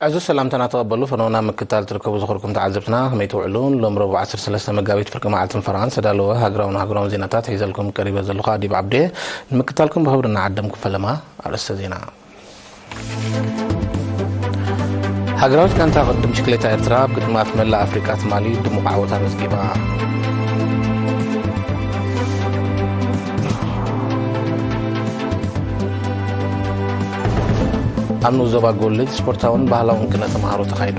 ዕዙዝ ሰላምታና ተቐበሉ። ፈነውና ምክታል ትርከቡ ዝኸርኩም ተዓዘብትና፣ ከመይ ትውዕሉ? ሎም ረቡዕ ዓሰርተ ሰለስተ መጋቢት ፍርቂ መዓልትን ፈረቓን ዝተዳለወ ሃገራውን ሃገራውን ዜናታት ሒዘልኩም ቀሪበ ዘለኹ ኣዲብ ዓብዴ። ንምክታልኩም ብኽብሪ እናዓደምኩ ፈለማ ኣርእስተ ዜና። ሃገራዊት ጋንታ ቅድድም ብሽክሌታ ኤርትራ ኣብ ግጥማት መላእ ኣፍሪቃ ትማሊ ድሙቕ ዓወት ኣመዝጊባ። ኣብ ንኡስ ዞባ ጎልጅ ስፖርታውን ባህላውን ቅነ ተምሃሮ ተኻይዱ።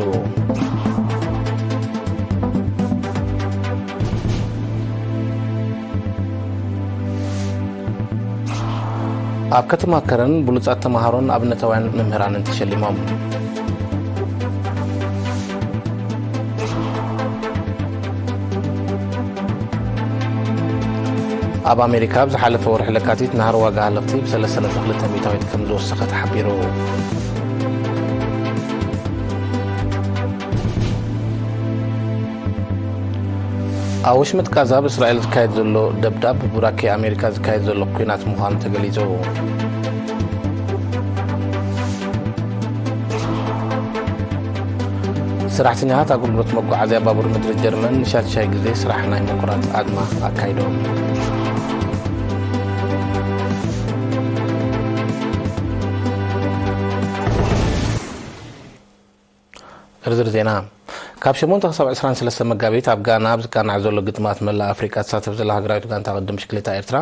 ኣብ ከተማ ከረን ብሉጻት ተምሃሮን ኣብነታውያን መምህራንን ተሸሊሞም። ኣብ ኣሜሪካ ኣብ ዝሓለፈ ወርሒ ለካቲት ናህሪ ዋጋ ሃለኽቲ ብ ሰለስተ ነጥቢ ክልተ ሚእታዊት ከም ዝወሰኸ ተሓቢሩ። ኣብ ወሽመጥ ጋዛ ኣብ እስራኤል ዝካየድ ዘሎ ደብዳብ ብቡራኬ ኣሜሪካ ዝካየድ ዘሎ ኲናት ምዃኑ ተገሊጹ። ሰራሕተኛታት ኣገልግሎት መጓዓዝያ ባቡር ምድሪ ጀርመን ንሻድሻይ ግዜ ስራሕ ናይ ምቁራጽ ኣድማ ኣካይዶም። ዝርዝር ዜና። ካብ ሸሞንተ ክሳብ ዕስራን ሰለስተ መጋቢት ኣብ ጋና ኣብ ዝቃናዕ ዘሎ ግጥማት መላእ ኣፍሪቃ ትሳተፍ ዘላ ሃገራዊት ጋንታ ቅድድም ብሽክሌታ ኤርትራ፣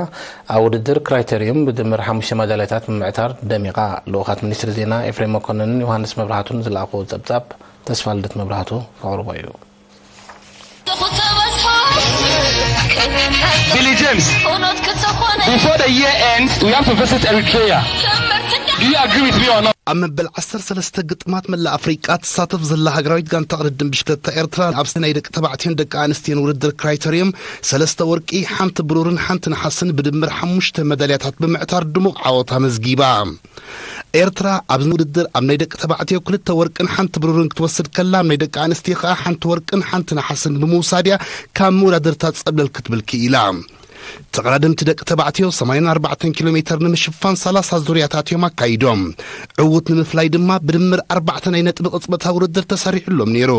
ኣብ ውድድር ክራይተሪዩም ብድምር ሓሙሽተ መዳልያታት ብምዕታር ደሚቓ። ልኡኻት ሚኒስትሪ ዜና ኤፍሬም መኮንንን ዮሃንስ መብራህቱን ዝለኣኽዎ ጸብጻብ ተስፋ ልደት መብራህቱ ከቕርቦ እዩ። Billy James, before the year ends, we have to visit Eritrea. Do you agree with me or not? ኣብ መበል ዓሰርተ ሰለስተ ግጥማት መላእ ኣፍሪቃ ትሳተፍ ዘላ ሃገራዊት ጋንታ ቅድድም ብሽክለታ ኤርትራ፣ ኣብ ናይ ደቂ ተባዕትዮን ደቂ ኣንስትዮን ውድድር ክራይተሪየም፣ ሰለስተ ወርቂ፣ ሓንቲ ብሩርን ሓንቲ ነሓስን ብድምር ሓሙሽተ መዳልያታት ብምዕታር ድሙቕ ዓወት ኣመዝጊባ። ኤርትራ ኣብዚ ውድድር ኣብ ናይ ደቂ ተባዕትዮ ክልተ ወርቅን ሓንቲ ብሩርን ክትወስድ ከላ፣ ኣብ ናይ ደቂ ኣንስትዮ ከኣ ሓንቲ ወርቅን ሓንቲ ነሓስን ብምውሳድ እያ ካብ መወዳድርታ ጸብለል ክትብል ክኢላ። ተቐዳደምቲ ደቂ ተባዕትዮ ሰማንያን ኣርባዕተን ኪሎ ሜተር ንምሽፋን ሰላሳ ዙርያታት እዮም ኣካይዶም። ዕዉት ንምፍላይ ድማ ብድምር ኣርባዕተ ናይ ነጥቢ ቅጽበታዊ ውድድር ተሰሪሑሎም ነይሩ።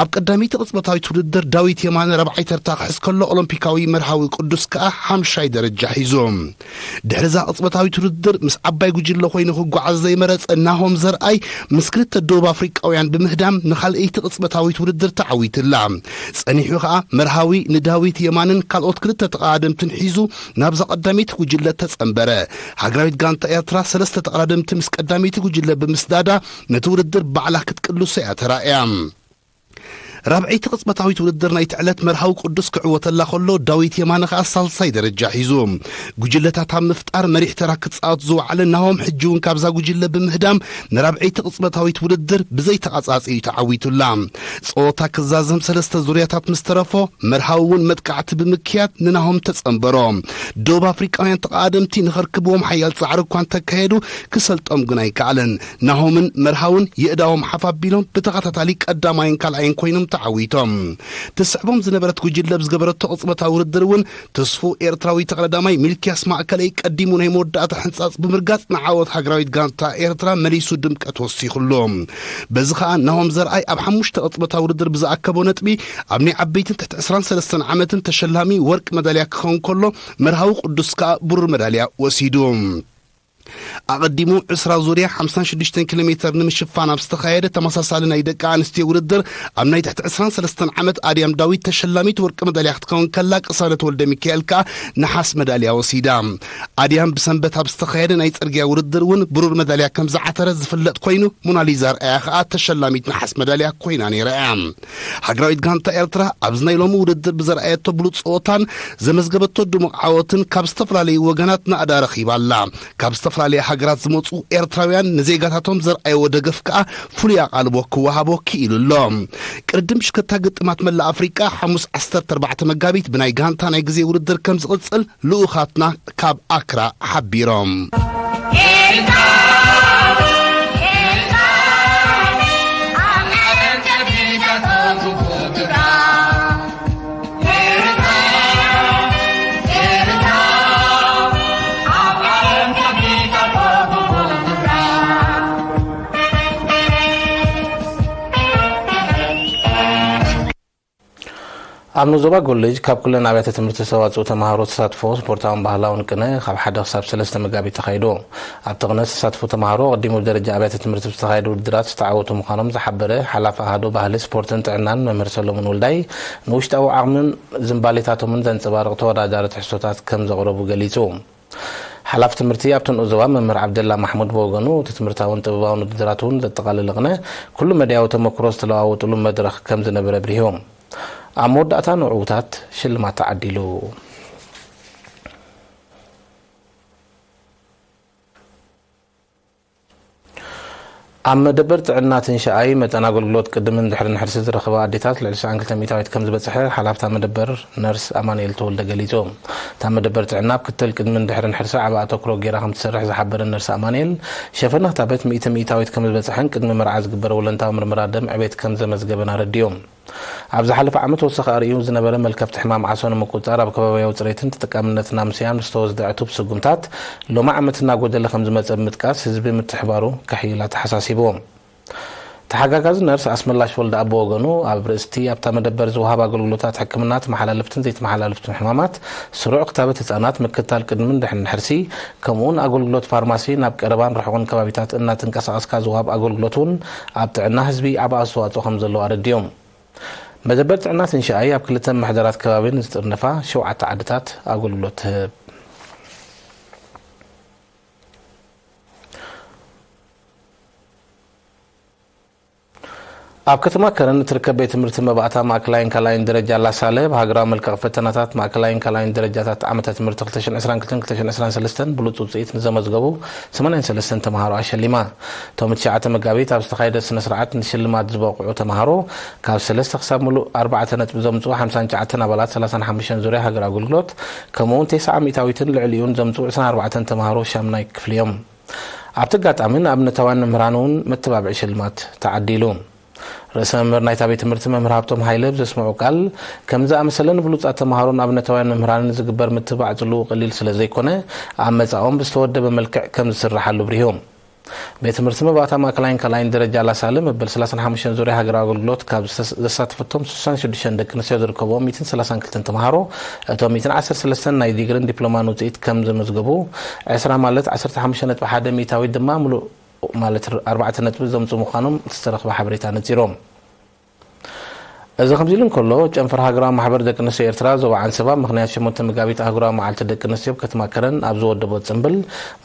ኣብ ቀዳመይቲ ቅጽበታዊት ውድድር ዳዊት የማነ ራብዓይ ተርታ ክሕዝ ከሎ፣ ኦሎምፒካዊ መርሃዊ ቅዱስ ከኣ ሓምሻይ ደረጃ ሒዙ። ድሕሪ እዛ ቅጽበታዊት ውድድር ምስ ዓባይ ጉጅለ ኮይኑ ክጓዓዝ ዘይመረጸ ናሆም ዘርኣይ ምስ ክልተ ደቡብ ኣፍሪቃውያን ብምህዳም ንኻልኣይቲ ቅጽበታዊት ውድድር ተዓዊትላ። ጸኒሑ ከኣ መርሃዊ ንዳዊት የማንን ካልኦት ክልተ ተቐዳደምትን ሒዙ ናብዛ ቀዳመይቲ ጉጅለ ተጸንበረ። ሃገራዊት ጋንታ ኤርትራ ሰለስተ ተቐዳደምቲ ምስ ቀዳመይቲ ጉጅለ ብምስዳዳ ነቲ ውድድር ባዕላ ክትቅልሶ እያ ተራእያ። ራብዐይቲ ቅጽበታዊት ውድድር ናይቲ ዕለት መርሃዊ ቅዱስ ክዕወተላ ከሎ፣ ዳዊት የማነ ከኣ ሳልሳይ ደረጃ ሒዙ። ጉጅለታት ኣብ ምፍጣር መሪሕ ተራ ክጻወት ዝወዓለ ናሆም፣ ሕጂ እውን ካብዛ ጉጅለ ብምህዳም ንራብዐይቲ ቅጽበታዊት ውድድር ብዘይ ተቓጻጺ እዩ ተዓዊቱላ። ጸወታ ክዛዘም ሰለስተ ዙርያታት ምስ ተረፎ፣ መርሃዊ እውን መጥቃዕቲ ብምክያድ ንናሆም ተጸንበሮ። ደቡብ ኣፍሪቃውያን ተቓደምቲ ንኸርክብዎም ሓያል ጻዕሪ እኳ እንተካየዱ፣ ክሰልጦም ግን ኣይከኣለን። ናሆምን መርሃውን የእዳዎም ሓፍ ኣቢሎም ብተኸታታሊ ቀዳማይን ካልኣይን ኮይኖም ተዓዊቶም። ትስዕቦም ዝነበረት ጉጅለ ብዝገበረቶ ቅጽበታዊ ውድድር እውን ተስፉ ኤርትራዊ ተቐዳዳማይ ሚልክያስ ማእከለይ ቀዲሙ ናይ መወዳእታ ሕንጻጽ ብምርጋጽ ንዓወት ሃገራዊት ጋንታ ኤርትራ መሊሱ ድምቀት ወሲኹሉ። በዚ ኸኣ ናሆም ዘርኣይ ኣብ ሓሙሽተ ቅጽበታዊ ውድድር ብዝኣከቦ ነጥቢ ኣብ ናይ ዓበይትን ትሕቲ ዕስራን ሰለስተን ዓመትን ተሸላሚ ወርቂ መዳልያ ክኸውን ከሎ፣ መርሃዊ ቅዱስ ከኣ ብሩር መዳልያ ወሲዱ። ኣቐዲሙ ዕስራ ዙርያ ሓምሳን ሽዱሽተን ኪሎ ሜተር ንምሽፋን ኣብ ዝተኻየደ ተመሳሳሊ ናይ ደቂ ኣንስትዮ ውድድር፣ ኣብ ናይ ትሕቲ ዕስራን ሰለስተን ዓመት ኣድያም ዳዊት ተሸላሚት ወርቂ መዳልያ ክትከውን ከላ፣ ቅሳነት ወልደ ሚካኤል ከኣ ነሓስ መዳልያ ወሲዳ። ኣድያም ብሰንበት ኣብ ዝተኻየደ ናይ ጽርግያ ውድድር እውን ብሩር መዳልያ ከም ዝዓተረ ዝፍለጥ ኮይኑ፣ ሞናሊዛ ኣርኣያ ከኣ ተሸላሚት ነሓስ መዳልያ ኮይና ነይራ እያ። ሃገራዊት ጋንታ ኤርትራ ኣብዚ ናይ ሎሚ ውድድር ብዘርኣየቶ ብሉጽ ጸወታን ዘመዝገበቶ ድሙቕ ዓወትን ካብ ዝተፈላለዩ ወገናት ናእዳ ረኺባ ኣላ። ካብ ዝተፈላለያ ሃገራት ዝመጹ ኤርትራውያን ንዜጋታቶም ዘርኣይዎ ደገፍ ከኣ ፍሉይ ኣቓልቦ ክወሃቦ ክኢሉ ኣሎ። ቅድድም ብሽክለታ ግጥማት መላእ ኣፍሪቃ ሓሙስ ዓሰርተ ኣርባዕተ መጋቢት ብናይ ጋንታ ናይ ግዜ ውድድር ከም ዝቕጽል ልኡኻትና ካብ ኣክራ ሓቢሮም። ኣብ ኖዞባ ኮሌጅ ካብ ኩለን ኣብያተ ትምህርቲ ዝተዋፅኡ ተምሃሮ ተሳትፎ ስፖርታውን ባህላውን ቅነ ካብ ሓደ ክሳብ ሰለስተ መጋቢት ተኻይዱ። ኣብቲ ቅነ ዝተሳትፉ ተምሃሮ ኣቐዲሙ ብደረጃ ኣብያተ ትምህርቲ ብዝተኻየዱ ውድድራት ዝተዓወቱ ምዃኖም ዝሓበረ ሓላፊ ኣሃዱ ባህሊ ስፖርትን ጥዕናን መምህር ሰሎሞን ወልዳይ፣ ንውሽጣዊ ዓቕምን ዝንባሌታቶምን ዘንፀባርቕ ተወዳዳሪ ትሕዝቶታት ከም ዘቕረቡ ገሊፁ። ሓላፊ ትምህርቲ ኣብቲ ንኡስ ዞባ መምህር ዓብደላ ማሕሙድ ብወገኑ፣ እቲ ትምህርታውን ጥበባውን ውድድራት እውን ዘጠቓለለ ቅነ፣ ኩሉ መዳያዊ ተመክሮ ዝተለዋወጥሉ መድረኽ ከም ዝነበረ ኣብሪሁ። ኣብ መወዳእታ ንዕዉታት ሽልማት ተዓዲሉ። ኣብ መደበር ጥዕና ትንሽኣይ መጠን ኣገልግሎት ቅድምን ድሕርን ሕርሲ ዝረኽባ ኣዴታት ልዕሊ ትስዓን ክልተ ሚእታዊት ከም ዝበጽሐ ሓላፍታ መደበር ነርስ ኣማኑኤል ተወልደ ገሊጹ። እታ መደበር ጥዕና ኣብ ክትል ቅድምን ድሕርን ሕርሲ ዓቢ ኣተኩሮ ገይራ ከም ትሰርሕ ዝሓበረ ነርስ ኣማኑኤል፣ ሸፈነ ክታበት ሚእቲ ሚእታዊት ከም ዝበጽሐን ቅድሚ መርዓ ዝግበር ወለንታዊ ምርመራ ደም ዕቤት ከም ዘመዝገበን ኣረዲኡ። ኣብ ዝሓለፈ ዓመት ወሰኽ ኣርእዩ ዝነበረ መልከፍቲ ሕማም ዓሶ ንምቁጽጻር ኣብ ከባብያዊ ጽሬትን ተጠቃምነትን ኣምስያን ዝተወስደ ዕቱብ ስጉምታት ሎሚ ዓመት እናጎደለ ከም ዝመጸ ብምጥቃስ ህዝቢ ምትሕባሩ ከሕይል ኣተሓሳሲቡ። ተሓጋጋዚ ነርስ ኣስመላሽ ወልደኣብ ብወገኑ ኣብ ርእስቲ ኣብታ መደበር ዝወሃብ ኣገልግሎታት ሕክምና ተመሓላለፍትን ዘይተመሓላለፍትን ሕማማት፣ ስሩዕ ክታበት ህጻናት፣ ምክትታል ቅድምን ድሕርን ሕርሲ፣ ከምኡውን ኣገልግሎት ፋርማሲ ናብ ቀረባን ርሑቕን ከባቢታት እናተንቀሳቐስካ ዝወሃብ ኣገልግሎት እውን ኣብ ጥዕና ህዝቢ ዓቢ ኣስተዋጽኦ ከም ዘለዎ ኣረዲኡ። መደበር ጥዕና ትንሽኣይ ኣብ ክልተ ምሕደራት ከባቢ ንዝጥርንፋ ሸውዓተ ዓድታት ኣገልግሎት ትህብ። ኣብ ከተማ ከረን እትርከብ ቤት ትምህርቲ መባእታ ማእከላይን ካልኣይን ደረጃ ላሳለ ብሃገራዊ መልቀቕ ፈተናታት ማእከላይን ካልኣይን ደረጃታት ዓመተ ትምህርቲ ክልተ ሽሕን ዕስራን ክልተን ክልተ ሽሕን ዕስራን ሰለስተን ብሉጽ ውጽኢት ንዘመዝገቡ ሰማንያን ሰለስተን ተምሃሮ ኣሸሊማ። እቶም ትሽዓተ መጋቢት ኣብ ዝተኻየደ ስነ ስርዓት ንሽልማት ዝበቕዑ ተምሃሮ ካብ ሰለስተ ክሳብ ምሉእ ኣርባዕተ ነጥቢ ዘምጽኡ ሓምሳን ትሽዓተን ኣባላት ሰላሳን ሓሙሽተን ዙርያ ሃገራዊ ኣገልግሎት፣ ከምኡውን ተስዓ ሚእታዊትን ልዕሊኡን ዘምጽኡ ዕስራን ኣርባዕተን ተምሃሮ ሻምናይ ክፍሊ እዮም። ኣብቲ ኣጋጣሚ ንኣብነታውያን መምህራን እውን መተባብዒ ሽልማት ተዓዲሉ። ርእሰ መምህር ናይታ ቤት ትምህርቲ መምህር ሃብቶም ሃይለ ብዘስምዑ ቃል፣ ከም ዝኣመሰለ ንብሉጻት ተምሃሮን ኣብነታውያን መምህራንን ዝግበር ምትብባዕ ጽልዉ ቀሊል ስለ ዘይኮነ፣ ኣብ መጻኦም ብዝተወደበ መልክዕ ከም ዝስርሓሉ ኣብሪሁ። ቤት ትምህርቲ መባእታ ማእከላይን ካልኣይን ደረጃ ላሳለ መበል ሰላሳን ሓሙሽተን ዙርያ ሃገራዊ ኣገልግሎት ካብ ዝተስ-፣ ዘሳተፈቶም ስሳን ሽዱሽተን ደቂ ኣንስትዮ ዝርከብዎም ሚእትን ሰላሳን ክልተን ተምሃሮ፣ እቶም ሚእትን ዓሰርተ ሰለስተን ናይ ዲግሪን ዲፕሎማን ውጽኢት ከም ዘመዝገቡ፣ ዕስራ ማለት ዓሰርተ ሓሙሽተ ነጥቢ ሓደ ሚእታዊት ድማ ምሉእ ማለት ኣርባዕተ ነጥቢ ዘምጽኡ ምዃኖም እቲ ዝተረኽበ ሓበሬታ ነጺሮም። እዚ ከምዚ ኢሉ እንከሎ፣ ጨንፈር ሃገራዊ ማሕበር ደቂ ኣንስትዮ ኤርትራ ዞባ ዓንሰባ ምኽንያት ሸሞንተ መጋቢት ኣህጉራዊ መዓልቲ ደቂ ኣንስትዮ ኣብ ከተማ ከረን ኣብ ዝወደቦ ጽምብል፣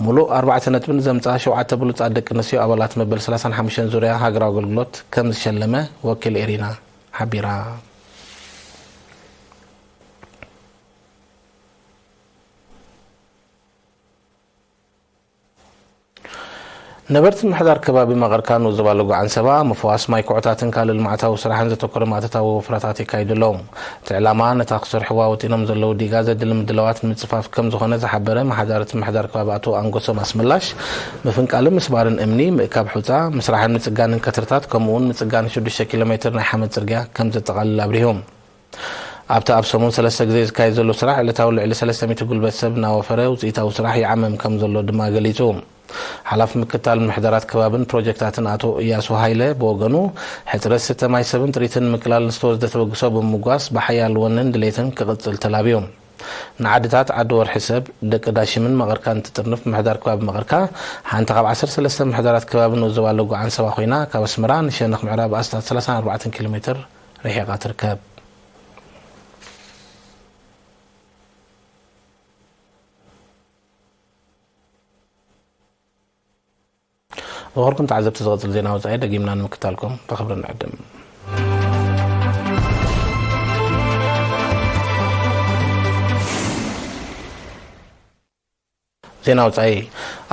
ምሉእ ኣርባዕተ ነጥቢ ንዘምጽኣ ሸውዓተ ብሉጻት ደቂ ኣንስትዮ ኣባላት መበል ሰላሳን ሓሙሽተን ዙርያ ሃገራዊ ኣገልግሎት ከም ዝሸለመ ወኪል ኤሪና ሓቢራ። ነበርቲ ምምሕዳር ከባቢ መቐርካ ንኡስ ዞባ ሎጎ ዓንሰባ፣ ምፍዋስ ማይ ኩዕታትን ካልእ ልምዓታዊ ስራሕን ዘተኮረ ማእቶታዊ ወፍራታት የካይዱ ኣለዉ። እቲ ዕላማ፣ ነታ ክሰርሕዋ ወጢኖም ዘለዉ ዲጋ ዘድሊ ምድላዋት ንምጽፋፍ ከም ዝኾነ ዝሓበረ ኣመሓዳሪ እቲ ምምሕዳር ከባቢ ኣቶ ኣንጎሶም ኣስመላሽ፣ ምፍንቃልን ምስባርን እምኒ፣ ምእካብ ሑጻ፣ ምስራሕን ምጽጋንን ከትርታት፣ ከምኡ'ውን ምጽጋን ሽዱሽተ ኪሎ ሜትር ናይ ሓመድ ጽርግያ ከም ዘጠቓልል ኣብሪሁ። ኣብቲ ኣብ ሰሙን ሰለስተ ግዜ ዝካየድ ዘሎ ስራሕ፣ ዕለታዊ ልዕሊ ሰለስተ ሚእቲ ጉልበት ሰብ እናወፈረ ውፅኢታዊ ስራሕ ይዓመም ከም ዘሎ ድማ ገሊጹ። ሓላፊ ምክትታል ምሕደራት ከባብን ፕሮጀክታትን ኣቶ እያሱ ሃይለ ብወገኑ፣ ሕፅረት ዝስተ ማይ ሰብን ጥሪትን ንምቅላል ዝተወስደ ተበግሶ ብምምጓስ፣ ብሓያል ወንን ድሌትን ክቕፅል ተላብዩ። ንዓድታት ዓዲ ወርሒ ሰብ፣ ደቂ ዳሽምን መቐርካን እንትጥርንፍ፣ ምሕዳር ከባቢ መቐርካ ሓንቲ ካብ ዓሰርተ ሰለስተ ምሕዳራት ከባቢ ንኡስ ዞባ ሎጎ ዓንሰባ ኮይና፣ ካብ ኣስመራ ንሸነኽ ምዕራብ ኣስታት ሰላሳን ኣርባዕተን ኪሎ ሜትር ርሒቓ ትርከብ። ዝኸበርኩም ተዓዘብቲ፣ ዝቐጽል ዜና ወጻኢ ደጊምና ንምክታልኩም ብኽብሪ ንዕድም። ዜና ወጻኢ።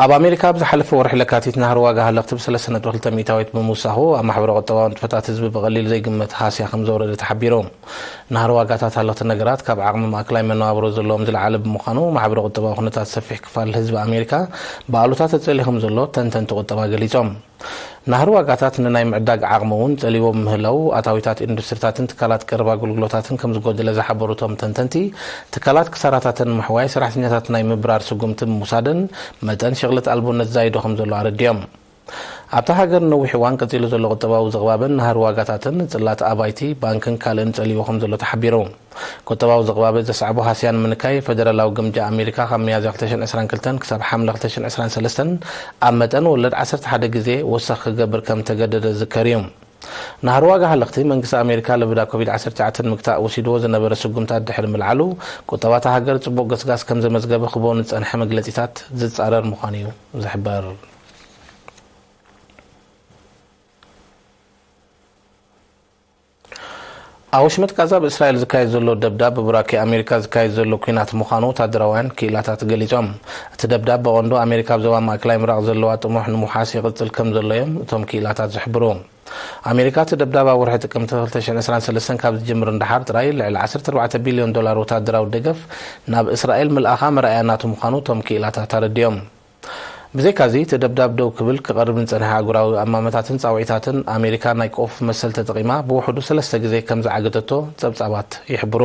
ኣብ ኣሜሪካ ኣብ ዝሓለፈ ወርሒ ለካቲት ናህሪ ዋጋ ሃለኽቲ ብሰለስተ ነጥቢ ክልተ ሚእታዊት ብምውሳኹ፣ ኣብ ማሕበረ ቁጠባዊ ንጥፈታት ህዝቢ ብቐሊል ዘይግመት ሃስያ ከም ዘውረደ ተሓቢሩ። ናህሪ ዋጋታት ሃለኽቲ ነገራት ካብ ዓቕሚ ማእከላይ መነባብሮ ዘለዎም ዝለዓለ ብምዃኑ፣ ማሕበረ ቁጠባዊ ኩነታት ሰፊሕ ክፋል ህዝቢ ኣሜሪካ ብኣሉታ ተጸልዩ ከም ዘሎ ተንተንቲ ቁጠባ ገሊጾም። ናህሪ ዋጋታት ንናይ ምዕዳግ ዓቕሚ እውን ጸሊዎ ብምህላዉ፣ ኣታዊታት ኢንዱስትሪታትን ትካላት ቀረብ ኣገልግሎታትን ከም ዝጎደለ ዝሓበሩ እቶም ተንተንቲ፣ ትካላት ክሳራታተን ንምሕዋይ ሰራሕተኛታት ናይ ምብራር ስጉምቲ ብምውሳደን መጠን ሽቕለት ኣልቦነት ዛይዶ ከም ዘሎ ኣረዲኦም። ኣብታ ሃገር ነዊሕ እዋን ቀጺሉ ዘሎ ቁጠባዊ ዝቕባበን ናህሪ ዋጋታትን ጽላት ኣባይቲ፣ ባንክን ካልእን ጸሊዎ ከም ዘሎ ተሓቢሩ። ቁጠባዊ ዝቕባበ ዘስዓቦ ሃስያን ምንካይ ፈደራላዊ ግምጃ ኣሜሪካ ካብ ሚያዝያ ክልተ ሽሕን ዕስራን ክልተን ክሳብ ሓምለ ክልተ ሽሕን ዕስራን ሰለስተን ኣብ መጠን ወለድ ዓሰርተ ሓደ ግዜ ወሰኽ ክገብር ከም ተገደደ ዝዝከር እዩ። ናህሪ ዋጋ ሃለኽቲ መንግስቲ ኣሜሪካ ለበዳ ኮቪድ ዓሰርተ ትሽዓተ ንምግታእ ወሲድዎ ዝነበረ ስጉምታት ድሕሪ ምልዓሉ፣ ቁጠባ እታ ሃገር ጽቡቕ ገስጋስ ከም ዘመዝገበ ክቦ ንጸንሐ መግለጺታት ዝጻረር ምዃኑ እዩ ዝሕበር። ኣብ ወሽመጥ ጋዛ ብእስራኤል ዝካየድ ዘሎ ደብዳብ ብቡራኬ ኣሜሪካ ዝካየድ ዘሎ ኲናት ምዃኑ ወታደራውያን ክኢላታት ገሊጾም። እቲ ደብዳብ ብቐንዱ ኣሜሪካ ኣብ ዞባ ማእከላይ ምብራቕ ዘለዋ ጥሙሕ ንምውሓስ ይቕጽል ከም ዘሎ እዮም እቶም ክኢላታት ዝሕብሩ። ኣሜሪካ እቲ ደብዳብ ኣብ ወርሒ ጥቅምቲ ክልተ ሽሕን ዕስራን ሰለስተን ካብ ዝጅምር ንደሓር ጥራይ ልዕሊ ዓሰርተ ኣርባዕተ ቢልዮን ዶላር ወታደራዊ ደገፍ ናብ እስራኤል ምልኣኻ መርኣያ ናቱ ምዃኑ እቶም ክኢላታት ኣረዲኦም። ብዘይካዚ፣ እቲ ደብዳብ ደው ክብል ክቐርብ ንጸንሐ ኣህጉራዊ ኣማመታትን ጻውዒታትን ኣሜሪካ ናይ ቆፍ መሰል ተጠቒማ ብውሕዱ ሰለስተ ግዜ ከም ዝዓገተቶ ጸብጻባት ይሕብሩ።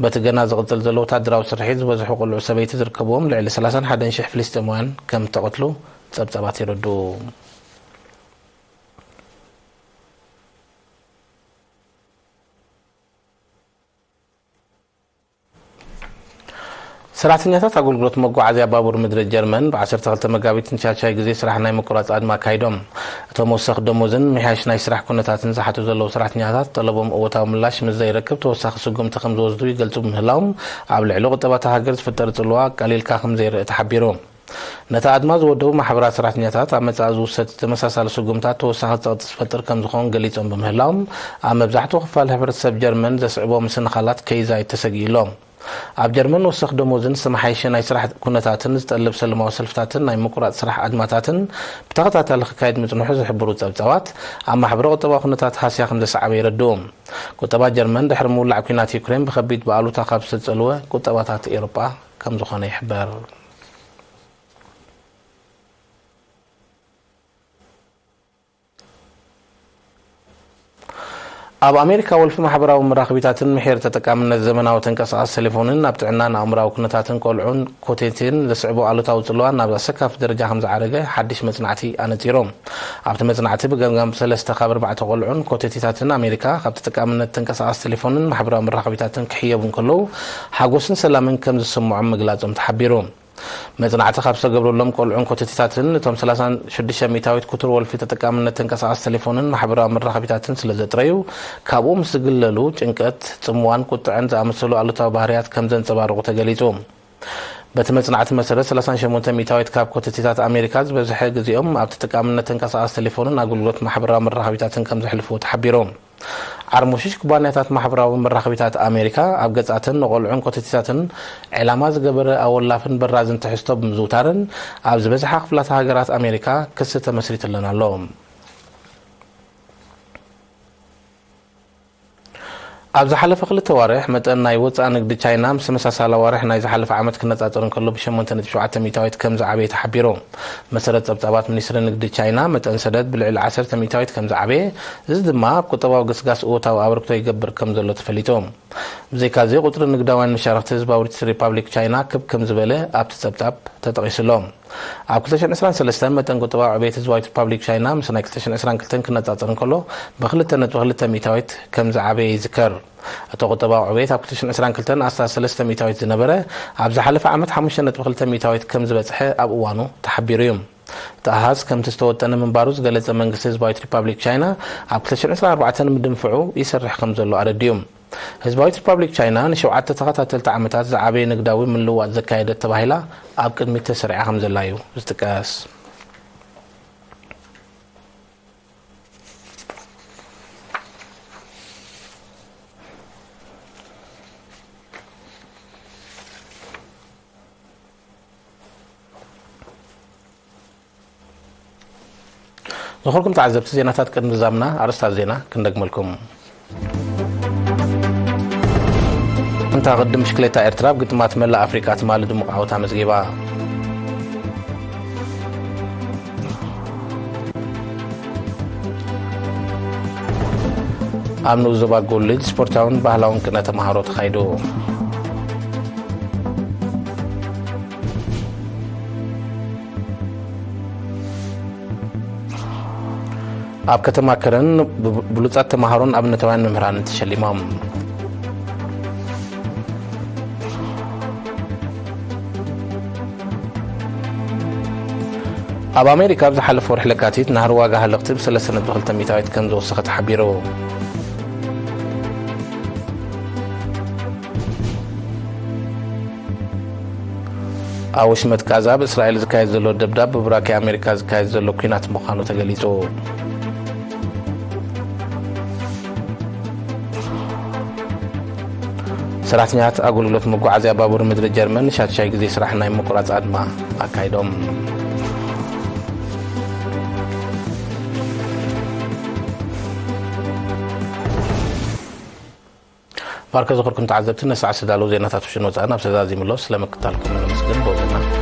በቲ ገና ዝቕጽል ዘሎ ወታደራዊ ስርሒት ዝበዝሑ ቆልዑ ሰበይቲ ዝርከብዎም ልዕሊ ሰላሳን ሓደን ሽሕ ፍልስጤማውያን ከም እተቐትሉ ጸብጻባት የረድኡ። ሰራሕተኛታት ኣገልግሎት መጓዓዝያ ባቡር ምድሪ ጀርመን ብ ዓሰርተ ክልተ መጋቢት ንሻድሻይ ግዜ ስራሕ ናይ ምቁራጽ ኣድማ ኣካይዶም። እቶም ወሰኽ ደሞዝን ምሕያሽ ናይ ስራሕ ኩነታትን ዝሓቱ ዘለዉ ሰራሕተኛታት ጠለቦም እወታዊ ምላሽ ምስ ዘይረክብ ተወሳኺ ስጉምቲ ከም ዝወስዱ ይገልጹ ብምህላዎም፣ ኣብ ልዕሊ ቁጠባ እታ ሃገር ዝፍጠር ጽልዋ ቀሊልካ ከም ዘይርእ ተሓቢሩ። ነቲ ኣድማ ዝወደቡ ማሕበራት ሰራሕተኛታት ኣብ መጻኢ ዝውሰድ ተመሳሳሊ ስጉምታት ተወሳኺ ጸቕጢ ዝፈጥር ከም ዝኾን ገሊጾም ብምህላዎም፣ ኣብ መብዛሕትኡ ክፋል ሕብረተሰብ ጀርመን ዘስዕቦ ምስንኻላት ከይዛይድ ተሰጊኡ ኣሎ። ኣብ ጀርመን ወሰኽ ደሞዝን ዝተመሓየሸ ናይ ስራሕ ኩነታትን ዝጠልብ ሰለማዊ ሰልፍታትን ናይ ምቁራጽ ስራሕ ኣድማታትን ብተኸታታሊ ክካየድ ምጽንሑ ዝሕብሩ ጸብጻባት፣ ኣብ ማሕበረ ቁጠባዊ ኩነታት ሃስያ ከም ዘስዓበ የረድኡ። ቁጠባ ጀርመን ድሕሪ ምውላዕ ኲናት ዩክሬን ብኸቢድ ብኣሉታ ካብ ዝተጸልወ ቁጠባታት ኤውሮጳ ከም ዝኾነ ይሕበር። ኣብ ኣሜሪካ፣ ወልፊ ማሕበራዊ መራኸቢታትን ምሒር ተጠቃምነት ዘመናዊ ተንቀሳቓሲ ቴሌፎንን ኣብ ጥዕናን ኣእምራዊ ኩነታትን ቆልዑን ኮቴቴን ዘስዕቦ ኣሉታዊ ጽልዋ ናብ ኣሰካፊ ደረጃ ከም ዝዓረገ ሓድሽ መጽናዕቲ ኣነጺሩ። ኣብቲ መጽናዕቲ፣ ብገምጋም ሰለስተ ካብ ኣርባዕተ ቆልዑን ኮቴቴታትን ኣሜሪካ ካብ ተጠቃምነት ተንቀሳቓሲ ቴሌፎንን ማሕበራዊ መራኸቢታትን ክሕየቡ እንከለዉ፣ ሓጎስን ሰላምን ከም ዝስምዖም ምግላጾም ተሓቢሩ። መጽናዕቲ ካብ ዝተገብረሎም ቆልዑን ኮተቴታትን፣ እቶም ሰላሳን ሽዱሽተ ሚእታዊት ክቱር ወልፊ ተጠቃምነት ተንቀሳቓሲ ቴሌፎንን ማሕበራዊ መራኸቢታትን ስለ ዘጥረዩ፣ ካብኡ ምስ ዝግለሉ፣ ጭንቀት፣ ጽምዋን ቁጥዐን ዝኣመሰሉ ኣሉታዊ ባህርያት ከም ዘንጸባርቑ ተገሊጹ። በቲ መጽናዕቲ መሰረት፣ ሰላሳን ሸሞንተ ሚእታዊት ካብ ኮተቴታት ኣሜሪካ ዝበዝሐ ግዜኦም ኣብ ተጠቃምነት ተንቀሳቓሲ ቴሌፎንን ኣገልግሎት ማሕበራዊ መራኸቢታትን ከም ዘሕልፍዎ ተሓቢሩ። ዓርሞሽሽ ኩባንያታት ማሕበራዊ መራኸቢታት ኣሜሪካ ኣብ ገጻትን ንቖልዑን ኮተቴታትን ዕላማ ዝገበረ ኣወላፍን በራዝን ትሕዝቶ ብምዝውታረን ኣብ ዝበዝሓ ክፍላተ ሃገራት ኣሜሪካ ክሲ ተመስሪትለን ኣሎ። ኣብ ዝሓለፈ ክልተ ዋርሕ መጠን ናይ ወጻኢ ንግዲ ቻይና ምስ ተመሳሳሊ ዋርሕ ናይ ዝሓለፈ ዓመት ክነጻጸር እንከሎ ብሸሞንተ ነጥቢ ሸውዓተ ሚእታዊት ከም ዝዓበየ ተሓቢሩ። መሰረት ጸብጻባት ሚኒስትሪ ንግዲ ቻይና፣ መጠን ሰደድ ብልዕሊ ዓሰርተ ሚእታዊት ከም ዝዓበየ፣ እዚ ድማ ኣብ ቁጠባዊ ገስጋስ እወታዊ ኣበርክቶ ይገብር ከም ዘሎ ተፈሊጡ። ብዘይካዚ፣ ቁጽሪ ንግዳውያን መሻርኽቲ ህዝባዊት ሪፓብሊክ ቻይና ክብ ከም ዝበለ ኣብቲ ጸብጻብ ተጠቒሱ ኣሎ። ኣብ ክልተ ሽሕን ዕስራን ሰለስተን መጠን ቁጠባዊ ዕቤት ህዝባዊት ሪፓብሊክ ቻይና ምስ ናይ ክልተ ሽሕን ዕስራን ክልተን ክነጻጸር እንከሎ፣ ብክልተ ነጥቢ ክልተ ሚእታዊት ከም ዝዓበየ ይዝከር። እቲ ቁጠባዊ ዕቤት ኣብ ክልተ ሽሕን ዕስራን ክልተን ኣስታት ሰለስተ ሚእታዊት ዝነበረ፣ ኣብ ዝሓለፈ ዓመት ሓሙሽተ ነጥቢ ክልተ ሚእታዊት ከም ዝበጽሐ ኣብ እዋኑ ተሓቢሩ እዩ። እቲ ኣሃዝ ከምቲ ዝተወጠነ ምንባሩ ዝገለጸ መንግስቲ ህዝባዊት ሪፓብሊክ ቻይና፣ ኣብ ክልተ ሽሕን ዕስራን ኣርባዕተን ምድንፍዑ ይሰርሕ ከም ዘሎ ኣረዲኡ። ህዝባዊት ሪፓብሊክ ቻይና ንሸውዓተ ተኸታተልቲ ዓመታት ዝዓበየ ንግዳዊ ምልውዋጥ ዘካየደት ተባሂላ ኣብ ቅድሚት ተሰሪዓ ከም ዘላ እዩ ዝጥቀስ። ዝኸበርኩም ተዓዘብቲ፣ ዜናታት ቅድሚ ምዝዛምና ኣርእስታት ዜና ክንደግመልኩም። እንታ ቅድም ብሽክሌታ ኤርትራ ኣብ ግጥማት መላእ ኣፍሪቃ ትማሊ ድሙቕ ዓወት ኣመዝጊባ። ኣብ ንኡስ ዞባ ጎልጅ ስፖርታውን ባህላውን ቅነ ተማሃሮ ተኻይዱ። ኣብ ከተማ ከረን ብ-፣ ብሉጻት ተማሃሮን ኣብነታውያን መምህራንን ተሸሊሞም። ኣብ ኣሜሪካ ኣብ ዝሓለፈ ወርሒ ለካቲት ናህሪ ዋጋ ሃለኽቲ ብ ሰለስተ ነጥቢ ክልተ ሚእታዊት ከም ዝወሰኸ ተሓቢሩ። ኣብ ወሽመጥ ጋዛ ኣብ እስራኤል ዝካየድ ዘሎ ደብዳብ ብቡራኬ ኣሜሪካ ዝካየድ ዘሎ ኲናት ምዃኑ ተገሊጹ። ሰራሕተኛታት ኣገልግሎት መጓዓዝያ ባቡር ምድሪ ጀርመን ንሻድሻይ ግዜ ስራሕ ናይ ምቁራጽ ኣድማ ኣካይዶም። ባርከ ዝኽርኩም ተዓዘብቲ፣ ነሰዓት ዝተዳለዉ ዜናታት ውሽን ወጻእን ኣብ ሰዛዚምሎ ስለምክታልኩም ነመስግን። ብወገንና